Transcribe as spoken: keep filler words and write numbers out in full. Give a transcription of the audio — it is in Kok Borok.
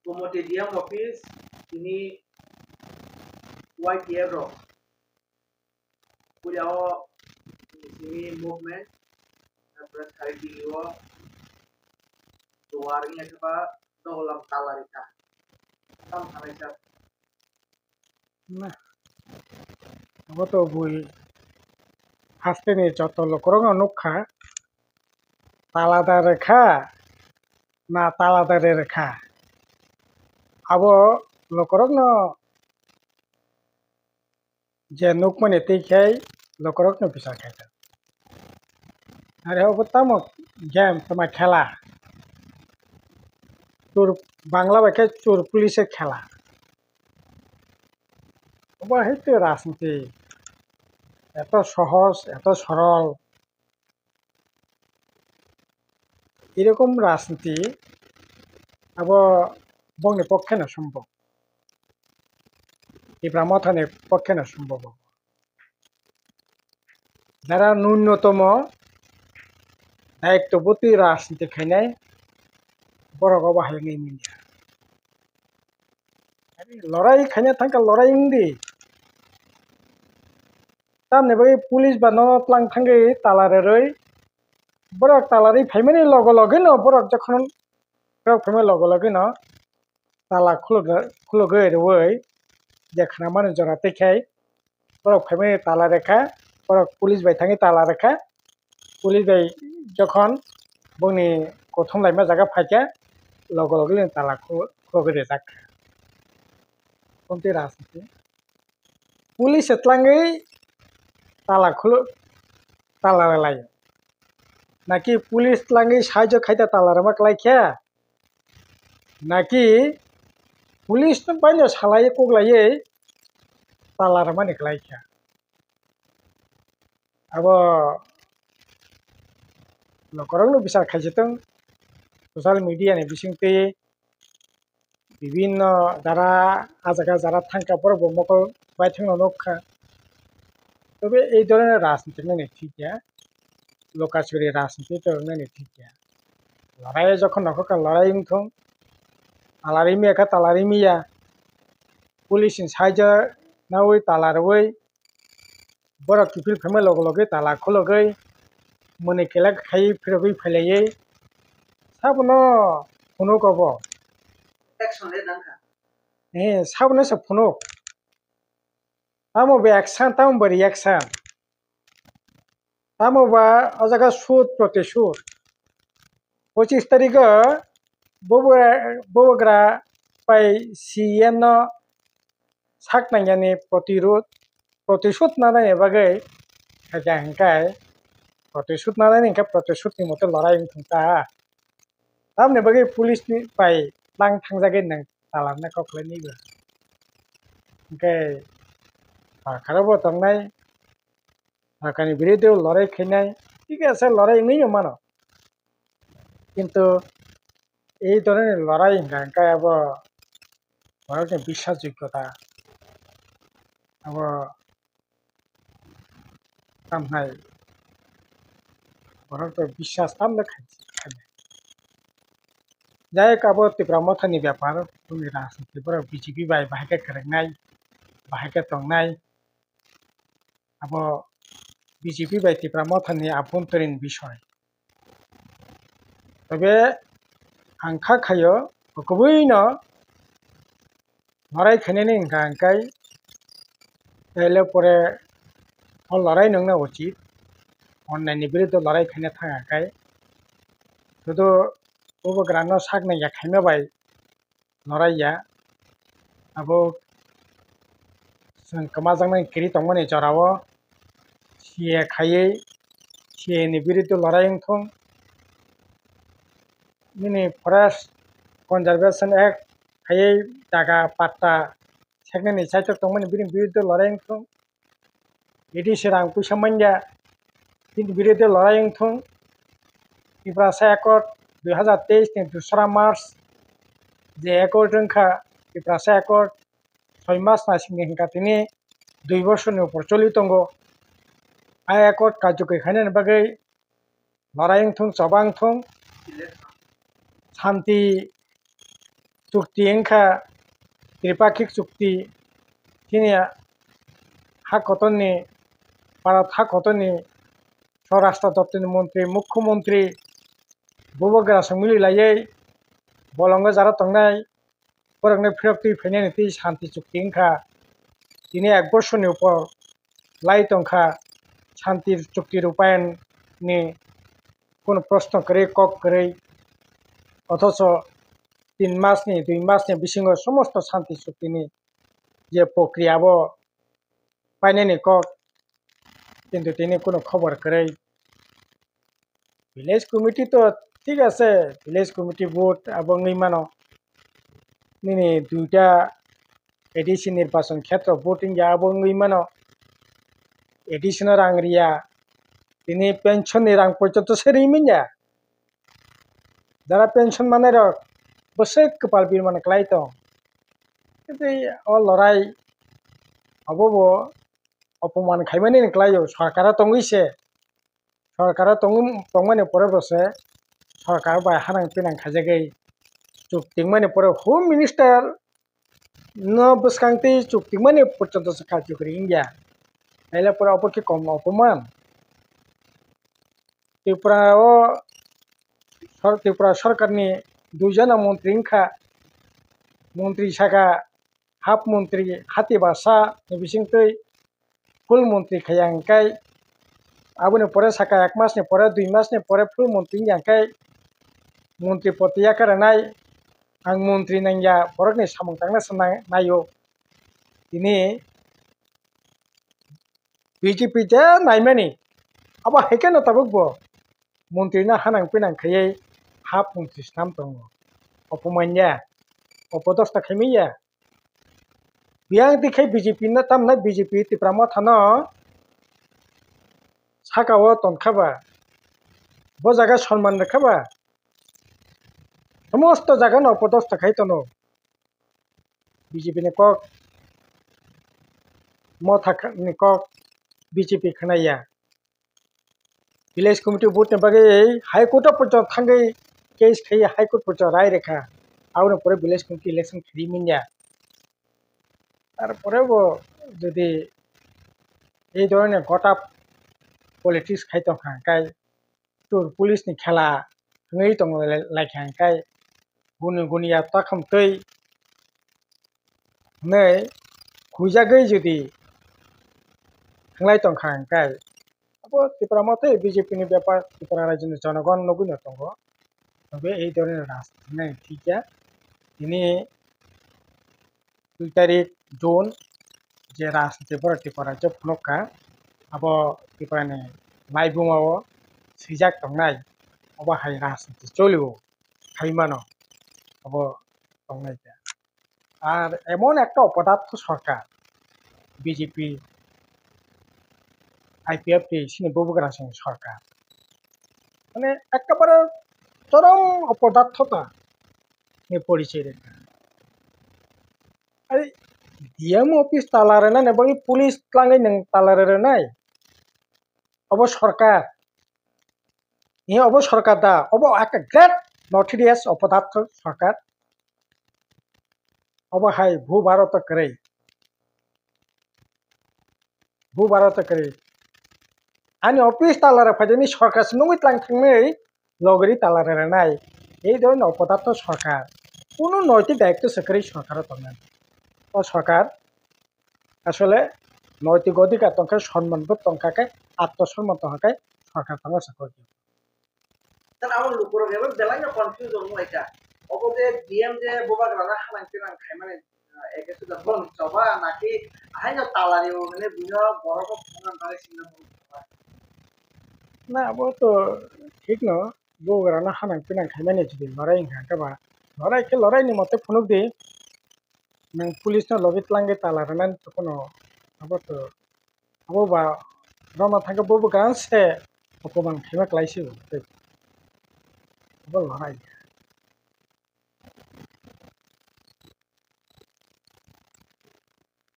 Komoti D M office, tini Y T F rok. Puila o simi movement, tapore sari D O, duar wngya khe ba dogolam tala rikha. Tam sanai sak. Na. Abo to bui hasteni joto lukurokno nukha. Tala da rikha, na tala da rikha. Abo lukurokno je nukmani twi khe lukurokno bichar khaikha. Are obo tamo game tama khela. Chur, Bangla bai khe chur police khela. Obo hai to rajniti. Eto sohoj, eto sorol. Erokom rajniti abo bongni pokkhe no sombhob. Tipra Mothani pokkhe no sombhob. Jara nunyotomo dayitto bwtwi rajniti khainai borok obo hai wngwi manya. Lorai khaina thangkha lorai wngdi. Tamni bagwi police ba nono tlang thangwi tala rerwi borok tala rwi phaimani logo logino borok jokhon borok phaimani logo logino tala khuluk-, khulugwi rwui je khnamani jora tei khai borok phaimani tala rekha, borok police bai thangwi tala rekha, police bai jokhon bongni kothom laima jaga phaikha logo logino tala khu-, khulugwi rijak kha. Police se tlangwi tala khulu-, tala rwlai. Naki police tlangwi saijo khaita tala rwma kwlai khe? Naki police no baino salai kok laiwi tala rwmani kwlai khe? Abo lukurokno bichar khaisitwng, social media ni bisingtwi bibinno jara ah jaga jara thangkha borok bo mokol baithangno nukha. Tobe ei dhoroner rajniti nani thik ya, lokachuri rajniti to nani thik ya. Lorai jokhon nokhorkha lorai wngthung, tala rimi ya kha tala rimi ya, police ni saijo naui tala rwui borok kiphil phaima logo logi tala khulugwi mwnwi kelak khai phirogwi phailaiwi sabono phunuk obo. Action le nangkha. Eh, sabono se phunuk. Tamo bo action, tamo bo reaction. Tamo ba o jaga sud protishud. Pochis tarikh o bubagra, bubagra pai C E M no sak nangyani protirud, protishud nanani bagwi khaikha hwnkhe, protishud nanani hwnkhe protishud ni mote lorai wngthung ta. Tamni bagwi police ni bai tlang thangjagwi nwng talarnai kok khlai naiba. Hwnkhe sorkar bo tongnai, sorkarni biruddhe lorai khainai, thik ase, lorai wngwi mano. Kintu ei dhoroner lorai hwnkha hwnkhe abo borokni biswas joggota abo tamhnai borok bai biswas tamle khainai. Jai hok abo Tipra Mothani bepar, bini rajniti borok B J P bai bahai khe kwrwngnai, bahai khe tongnai. Abo B J P bai Tipra Mothani abhontorin bisoi. Tobe ang kha khaio, kubuino lorai khainani hwnkha hwnkhe, taile pore o lorai nungna uchit, onnaini biruddhe lorai khaina thangkha khe, sudu bubagrano sak nangya khaima bai lorai ya. Abo chwng kwmajaknai kwrwi tongmani jorao C A A khaiwi C A A ni biruddhe lorai wngthung. Nini Forest Conservation Act khaiwi jaga patta seknani chaitok tongmani bini biruddhe lorai wngthung. A D C rang puisa manya, bini biruddhe lorai wngthung. Tiprasa Accord dui hazar teis ni dusra March je accord wngkha, Tiprasa Accord soi mas naisingni hwnkha tini dui bosorni upor choli tongo. A accord karjokri khainani bagwi lorai wngthung, choba wngthung, santi chukti wngkha, tripakhik chukti, chini ha kotorni, Bharat ha kotorni Swarashtra doptorni montri, mukhyamantri, bubagra song mili laiwi bolongo jara tongnai, borokno phirok twi phainani twi shanti chukti wngkha. Tini ek bosorni upor lai tongkha shanti chukti rupayan ni, kono proshno kwrwi, kok kwrwi, othocho tin masni, dui masni bisingo somosto shanti chuktini je prokriya abo painani kok, kintu tini kono khobor kwrwi. Village committee to thik ase, village committee vote abo wngwi mano, nini duita A D C nirbachon khetra vote wngya abo wngwi mano, A D C no rang riya, tini pension ni rang porjonto se ri manya. Jara pension manai rok bwswk kwpal birman kwlai tong. Tei o lorai obo bo opoman khaimani ni kwlai o, sorkar o tongwi se, sorkar o tong-, tongmani pore bo se sorkar bai hanang pinang khaijagwi chuk tingmani pore Home Minister no bwskang tei chuk tingmani porjonto se karjokori wngya. Taile pore obo khe kom opoman. Tripura o sor-, Tripura sorkarni duijona montri wngkha, montri saka half montri hati basa ni bisingtwi full montri khaiya hwnkhe, aboni pore saka ek masni pore, dui masni pore full montri wngya hwnkhe, montri poti yakarwnai, ang montri nangya, borokni samung tangna se nai-, naio. Tini B J P je naimani, abo hai kheno tabuk bo montri no hanang pinang khaiwi half montri snam tongo. Opoman ya, opodosta khaimai ya. Biyang tikhe B J P no tamna B J P Tipra Motha no saka o tongkha ba, bo jaga sonman rwkha ba, somosto jaga no opodosta khai tono. B J P ni kok, Motha kha-, ni kok B J P khwnaya. Village committee vote ni bagwi High Court o porjonto thangwi case khai High Court porjonto rai rwkha. Aboni pore village committee election khiri manya. Tarpore bo jodi ei dhoroner gota politics khai tongkha hwnkhe, chwng police ni khela wngwi tong lai kha hwnkhe, guni guni ya takhum twi hwnwi huijagwi jodi thwnglai tongkha hwnkhe, abo Tipra Motha B J P ni bepar Tripura rajyoni jonogon nugwi no tongo. Tei ei dhoroner rajniti nai thik ya. Tini dui tarik June je rajniti borok Tripura rajyo phunukha, abo Tripura ni laibuma o swijak tongnai, obo hai rajniti cholio, hai mano, obo tongnai khe. Ar emon ekta opodartho sorkar, B J P, I P F T, chini bubagra songni sorkar, mane ekkabare chorom opodarthota ni porichoi rwkha. Ai, D M office tala rwnani bagwi police tlangwi nwng tala rwnai? Obo sorkar. Ni obo sorkar da? Obo ekta great notorious opodartho sorkar. Obo hai bhu Bharat kwrwi. Bhu Bharat kwrwi. Ani office tala rwphai de ni sorkar se nugwi tlang thangwi logri tala rwnai. Ei dhoroner opodartho sorkar. Kunu noitik dayitto se kwrwi sorkar o tongnai. O sorkar asole noitik odhikar tongkha, sonman bo tongkha khe, atmo sonman tongkha khe sorkar tongma se kok. Tei abo lukurok ebo belai no confusion wnglaikha. Obo je D M je bubagrano hanang tinang khaimani, ah, eke suda bon choba naki ahaino tala rio hwnwi buino borokno phunukna bagwi singna muchungma. Na, abo to thik no, bubagrano hanang tinang khaimani jodi lorai wngkha hwnkhe ba, lorai khe lorai ni mote phunuk di, nwng police no logi tlangwi tala rwnani to kono abo to Abo ba rwna thangkhe bo bo ganse opoman khaima kwlai se bo tei. Abo lorai.